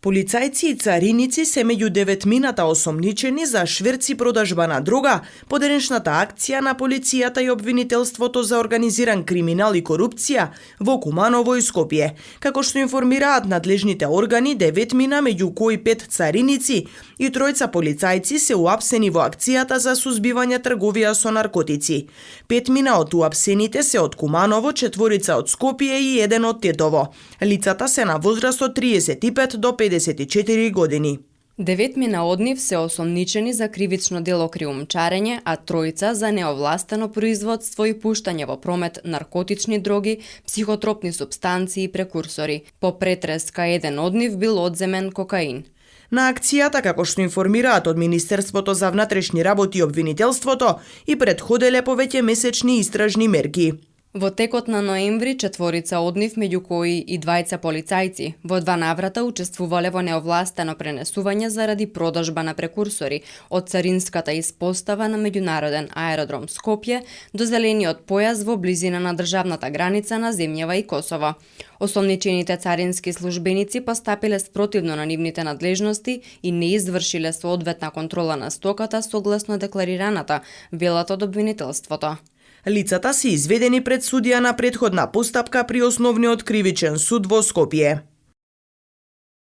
Полицајци и цариници се меѓу 9 осомничени за шверци продажба на дрога по денешната акција на полицијата и обвинителството за организиран криминал и корупција во Куманово и Скопје. Како што информираат надлежните органи, 9 меѓу кои 5 цариници и 3 полицајци се уапсени во акцијата за сузбивање трговија со наркотици. 5 од уапсените се од Куманово, 4 од Скопје и 1 од Тетово. Лицата се на возраст од 35 до 54 години. 9 од нив се осомничени за кривично дело криумчарење, а 3 за неовластено производство и пуштање во промет наркотични дроги, психотропни супстанции и прекурсори. По претрес кај еден од нив бил одземен кокаин. На акцијата, како што информираат од Министерството за внатрешни работи и обвинителството, и предходеле повеќе месечни истражни мерки. Во текот на ноември 4 од нив, меѓу кои и 2 полицајци, во 2 наврата учествувале во неовластено пренесување заради продажба на прекурсори од царинската испостава на меѓународен аеродром Скопје до зелениот појас во близина на државната граница на земјава и Косово. Осомничените царински службеници постапиле спротивно на нивните надлежности и не извршиле соодветна контрола на стоката согласно декларираната, велат од обвинителството. Лицата се изведени пред судија на предходна постапка при Основниот кривичен суд во Скопје.